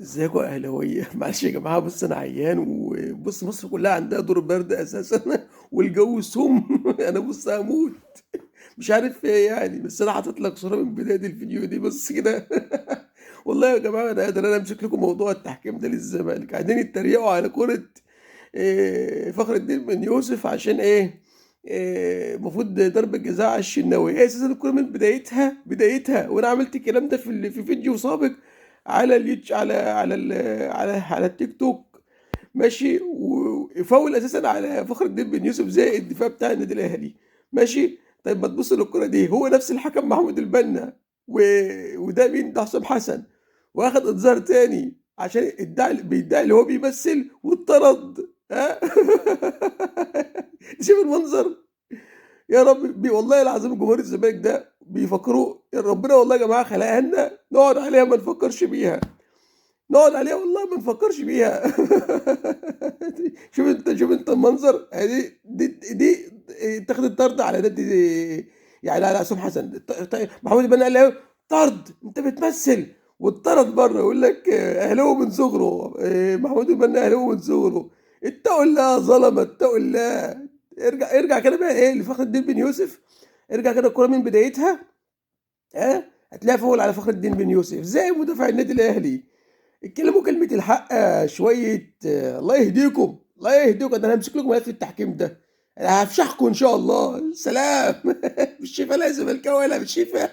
ازيكم يا اهلاويه؟ معلش يا جماعة، بص انا عيان، وبص مصر كلها عندها دور برد اساسا والجو سم. انا بص هموت، مش عارف ايه يعني، بس انا حاطط لك صوره من بداية الفيديو دي بس كده. والله يا جماعة انا قادر انا امسك لكم موضوع التحكيم ده للزمالك. قاعدين يتريقوا على كره فخر الدين بن يوسف عشان ايه؟ المفروض ضربة جزاء على الشناوي. هي اساسا الكورة من بدايتها، وانا عملت الكلام ده في فيديو سابق على اليوتيوب، على التيك توك، ماشي. وفاول اساسا على فخر الدين بن يوسف زي الدفاع بتاع النادي الاهلي، ماشي. طيب ما تبص للكورة دي، هو نفس الحكم محمود البنا وده مين؟ ده حسام حسن، واخد انذار تاني عشان بيدعي اللي هو بيمثل واتطرد. ها؟ شوف المنظر يا رب. والله العظيم جمهور الزمالك ده بيفكروا ربنا، والله يا جماعة خلقها لنا نقعد عليها ما نفكرش بيها، نقعد عليها والله ما نفكرش بيها. شوف انت المنظر. دي اتخذت الطرد على نادي، يعني على حسام حسن. محمود البنا قال له طرد، انت بتمثل، واتطرد بره. يقول لك اهلاوي من صغره، محمود البنا اهلاوي من صغره. اتقوا الله ظلمه، اتقوا الله. ارجع كده بقى ايه لفخر الدين بن يوسف، ارجع كده الكورة من بدايتها، ها هتلاقي فاول على فخر الدين بن يوسف زي مدافع النادي الاهلي. اتكلموا كلمة الحق شوية، الله يهديكم، الله يهديكم. ده انا همسك لكم ملف التحكيم ده، انا هفشخكم ان شاء الله. سلام. بالشفا، لا زملكاوي ولا بالشفا.